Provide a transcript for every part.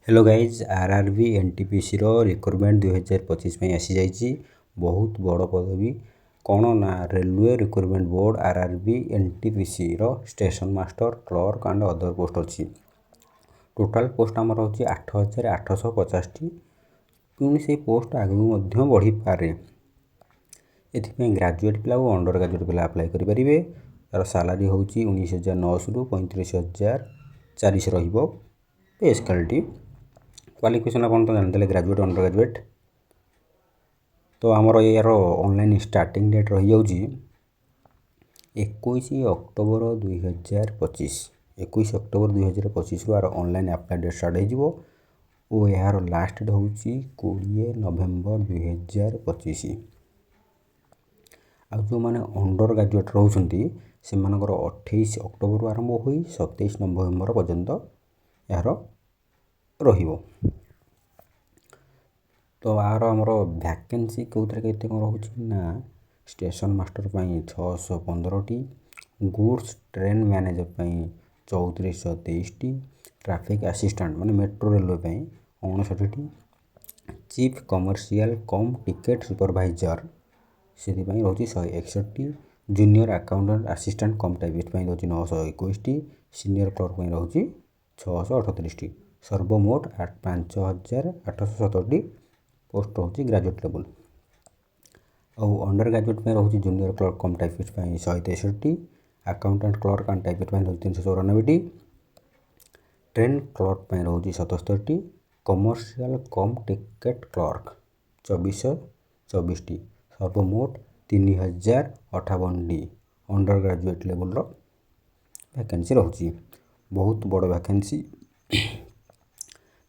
Hello guys, ଆର୍ ଆର୍ ବି N T P ସିର recruitment 2025 ପାଇଁ ଆସିଯାଇଛି। ବହୁତ ବଡ଼ ପଦବୀ। କ'ଣ ନା railway recruitment board, R R B N T P sir station master, clerk and other post ଅଛି। ଟୋଟାଲ୍ ପୋଷ୍ଟ ଆମର ହେଉଛି 8850ଟି। ପୁଣି ସେଇ ପୋଷ୍ଟ ଆଗକୁ ମଧ୍ୟ ବଢ଼ିପାରେ। ଏଥିପାଇଁ ଗ୍ରାଜୁଏଟ୍ ପିଲା ଓ ଅଣ୍ଡର ଗ୍ରାଜୁଏଟ୍ ପିଲା ଆପ୍ଲାଏ କରିପାରିବେ। ତା'ର ସାଲାରୀ ହେଉଛି 19,900ରୁ 35,400 ରହିବ ପେ ସ୍କେଲ୍ଟି। କ୍ୱାଲିଫିକେସନ୍ ଆପଣ ତ ଜାଣିଥିଲେ, ଗ୍ରାଜୁଏଟ୍, ଅଣ୍ଡର ଗ୍ରାଜୁଏଟ୍। ତ ଆମର ଏହାର ଅନଲାଇନ୍ ଷ୍ଟାର୍ଟିଂ ଡେଟ୍ ରହିଯାଉଛି 21 ଅକ୍ଟୋବର 2025। 21 ଅକ୍ଟୋବର 2025ରୁ ଆର ଅନଲାଇନ୍ ଆପ୍ଲାଏ ଡେଟ୍ ଷ୍ଟାର୍ଟ ହେଇଯିବ ଓ ଏହାର ଲାଷ୍ଟ ଡେଟ୍ ହେଉଛି 20 ନଭେମ୍ବର 2025। ଆଉ ଯେଉଁମାନେ ଅଣ୍ଡର ଗ୍ରାଜୁଏଟ୍ ରହୁଛନ୍ତି, ସେମାନଙ୍କର 28 ଅକ୍ଟୋବରରୁ ଆରମ୍ଭ ହୋଇ 27 ନଭେମ୍ବର ପର୍ଯ୍ୟନ୍ତ ଏହାର ରହିବ। ତ ଆର ଆମର ଭ୍ୟାକେନ୍ସି କେଉଁଥିରେ କେତେ କ'ଣ ରହୁଛି ନା, ଷ୍ଟେସନ୍ ମାଷ୍ଟର ପାଇଁ 615ଟି, ଗୁଡ୍ସ ଟ୍ରେନ୍ ମ୍ୟାନେଜର ପାଇଁ 3423ଟି, ଟ୍ରାଫିକ୍ ଆସିଷ୍ଟାଣ୍ଟ ମାନେ ମେଟ୍ରୋ ରେଲୱେ ପାଇଁ 59ଟି, chief commercial cum ticket supervisor ସେଥିପାଇଁ ରହୁଛି 161ଟି, junior accountant assistant cum typist ପାଇଁ ରହୁଛି 921ଟି, ସିନିୟର କ୍ଲର୍କ ପାଇଁ ରହୁଛି 638ଟି। ସର୍ବମୋଟ 5817ଟି ପୋଷ୍ଟ ରହୁଛି ଗ୍ରାଜୁଏଟ୍ ଲେବୁଲ୍। ଆଉ ଅଣ୍ଡର ଗ୍ରାଜୁଏଟ୍ ପାଇଁ ରହୁଛି ଜୁନିୟର କ୍ଲର୍କ କମ୍ ଟାଇପିଷ୍ଟ ପାଇଁ 163ଟି, ଆକାଉଣ୍ଟାଣ୍ଟ କ୍ଲର୍କ ଆଣ୍ଡ ଟାଇପିଷ୍ଟ ପାଇଁ ରହୁଛି 394ଟି, ଟ୍ରେନ୍ କ୍ଲର୍କ ପାଇଁ ରହୁଛି 77ଟି, କମର୍ସିଆଲ କମ୍ ଟିକେଟ୍ କ୍ଲର୍କ 2424ଟି। ସର୍ବମୋଟ 3058ଟି ଅଣ୍ଡର ଗ୍ରାଜୁଏଟ୍ ଲେବୁଲ୍ର ଭ୍ୟାକେନ୍ସି ରହୁଛି। ବହୁତ ବଡ଼ ଭ୍ୟାକେନ୍ସି।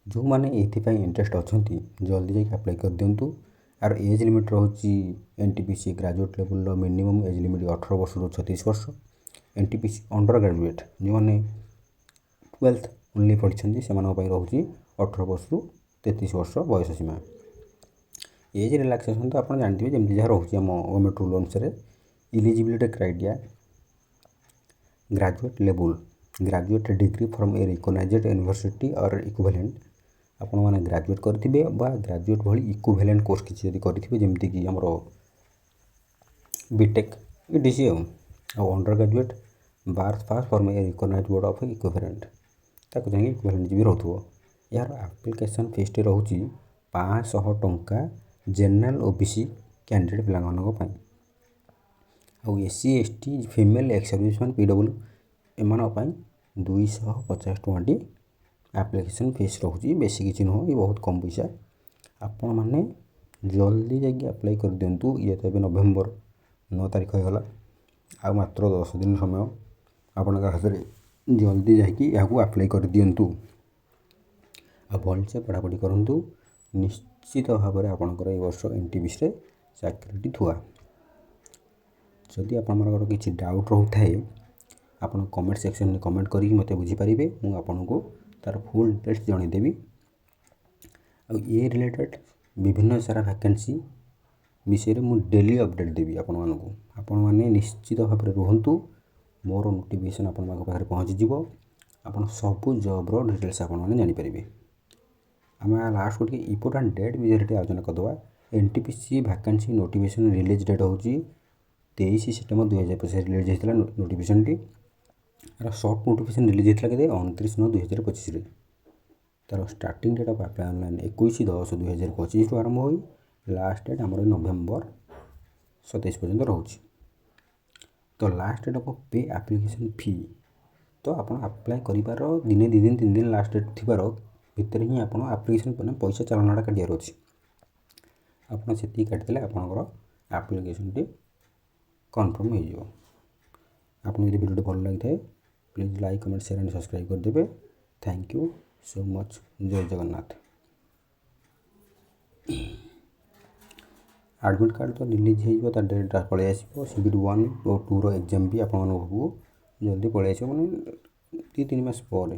ଯେଉଁମାନେ ଏଇଥିପାଇଁ ଇଣ୍ଟରେଷ୍ଟ ଅଛନ୍ତି, ଜଲ୍ଦି ଯାଇକି ଆପ୍ଲାଏ କରିଦିଅନ୍ତୁ। ଆର ଏଜ୍ ଲିମିଟ୍ ରହୁଛି, N T P C graduate ଲେବୁଲ୍ର minimum age limit 18 ବର୍ଷରୁ 36 ବର୍ଷ। N T P C under graduate, ଯେଉଁମାନେ 12th only ପଢ଼ିଛନ୍ତି, ସେମାନଙ୍କ ପାଇଁ ରହୁଛି 18 ବର୍ଷରୁ 33 ବର୍ଷ ବୟସ ସୀମା। ଏଜ୍ ରିଲାକ୍ସେସନ୍ ତ ଆପଣ ଜାଣିଥିବେ, ଯେମିତି ଯାହା ରହୁଛି ଆମ ଗଭର୍ଣ୍ଣମେଣ୍ଟ ରୁଲ୍ ଅନୁସାରେ। Eligibility criteria: graduate level, graduate degree from a recognized university or equivalent। ଆପଣମାନେ ଗ୍ରାଜୁଏଟ୍ କରିଥିବେ ବା ଗ୍ରାଜୁଏଟ୍ ଭଳି ଇକ୍ୱିଭାଲେଣ୍ଟ କୋର୍ସ କିଛି ଯଦି କରିଥିବେ, ଯେମିତିକି ଆମର ବିଟେକ୍, ଇଟିସି। ଆଉ under graduate 12th pass from a recognized board of equivalent, ତାକୁ ଯାଇକି ଇକ୍ୱିଭାଲେଣ୍ଟ ବି ରହୁଥିବ। ଏହାର ଆପ୍ଲିକେସନ୍ ଫିସ୍ଟି ରହୁଛି 500 ଟଙ୍କା ଜେନେରାଲ୍, ଓ ବି ସି କ୍ୟାଣ୍ଡିଡେଟ୍ ପିଲାମାନଙ୍କ ପାଇଁ। ଆଉ S C, S T, female, X serviceman, P W ଏମାନଙ୍କ ପାଇଁ 250 ଟଙ୍କାଟି ଆପ୍ଲିକେସନ୍ ଫିସ୍ ରହୁଛି। ବେଶୀ କିଛି ନୁହଁ, ଇଏ ବହୁତ କମ୍ ପଇସା। ଆପଣମାନେ ଜଲ୍ଦି ଯାଇକି ଆପ୍ଲାଏ କରିଦିଅନ୍ତୁ। ଇଏ ତ ଏବେ ନଭେମ୍ବର 9 ତାରିଖ ହେଇଗଲା, ଆଉ ମାତ୍ର 10 ଦିନ ସମୟ ଆପଣଙ୍କ ହାତରେ। ଜଲ୍ଦି ଯାଇକି ଏହାକୁ ଆପ୍ଲାଏ କରିଦିଅନ୍ତୁ ଆଉ ଭଲସେ ପଢ଼ାପଢ଼ି କରନ୍ତୁ। ନିଶ୍ଚିତ ଭାବରେ ଆପଣଙ୍କର ଏ ବର୍ଷ ଏନ୍ ଟି ପି ସିରେ ଚାକିରିଟି ଥୁଆ। ଯଦି ଆପଣମାନଙ୍କର କିଛି ଡାଉଟ୍ ରହୁଥାଏ, ଆପଣ କମେଣ୍ଟ ସେକ୍ସନରେ କମେଣ୍ଟ କରିକି ମୋତେ ବୁଝିପାରିବେ। ମୁଁ ଆପଣଙ୍କୁ ତା'ର ଫୁଲ୍ ଡିଟେଲ୍ସ ଜଣାଇଦେବି। ଆଉ ଏ ରିଲେଟେଡ଼୍ ବିଭିନ୍ନ ସାରା ଭ୍ୟାକେନ୍ସି ବିଷୟରେ ମୁଁ ଡେଲି ଅପଡ଼େଟ୍ ଦେବି ଆପଣମାନଙ୍କୁ। ଆପଣମାନେ ନିଶ୍ଚିତ ଭାବରେ ରୁହନ୍ତୁ, ମୋର ନୋଟିଫିକେସନ୍ ଆପଣଙ୍କ ପାଖରେ ପହଞ୍ଚିଯିବ। ଆପଣ ସବୁ ଜବ୍ର ଡିଟେଲ୍ସ ଆପଣମାନେ ଜାଣିପାରିବେ। ଆମେ ଲାଷ୍ଟ ଟିକେ ଇମ୍ପୋର୍ଟାଣ୍ଟ ଡେଟ୍ ବିଷୟରେ ଟିକେ ଆଲୋଚନା କରିଦେବା। N T P C vacancy notification release date ହେଉଛି 23 ସେପ୍ଟେମ୍ବର 2025 ରିଲିଜ୍ ହେଇଥିଲା ନୋଟିଫିକେସନ୍ଟି। ତାର ସର୍ଟ ନୋଟିଫିକେସନ୍ ରିଲିଜ୍ ହେଇଥିଲା କେତେ? 29/9/2025ରେ। ତାର starting date of apply online 21/10/2025ରୁ ଆରମ୍ଭ ହୋଇ ଲାଷ୍ଟ ଡେଟ୍ ଆମର ନଭେମ୍ବର 27 ପର୍ଯ୍ୟନ୍ତ ରହୁଛି। ତ last date of pay application fee, ତ ଆପଣ ଆପ୍ଲାଏ କରିବାର ଦିନେ, 2 ଦିନ, 3 ଦିନ ଲାଷ୍ଟ ଡେଟ୍ ଥିବାର ଭିତରେ ହିଁ ଆପଣ ଆପ୍ଲିକେସନ୍ ମାନେ ପଇସା ଚାଲାଣଟା କାଟିବାର ଅଛି। ଆପଣ ସେତିକି କାଟିଦେଲେ ଆପଣଙ୍କର ଆପ୍ଲିକେସନ୍ଟି କନଫର୍ମ ହେଇଯିବ। ଆପଣଙ୍କୁ ଯଦି ଭିଡ଼ିଓଟି ଭଲ ଲାଗିଥାଏ, please like, comment, share and subscribe କରିଦେବେ। Thank you so much. Jay Jagannath. Admit card ତ ରିଲିଜ୍ ହେଇଯିବ, ତା ଡେଟ୍ଟା ପଳେଇ ଆସିବ। ସି ବି ଟି 1 ଓ 2ର ଏକ୍ଜାମ୍ ବି ଆପଣମାନଙ୍କ ପାଖକୁ ଜଲ୍ଦି ପଳେଇ ଆସିବ, ମାନେ 2-3 ମାସ ପରେ।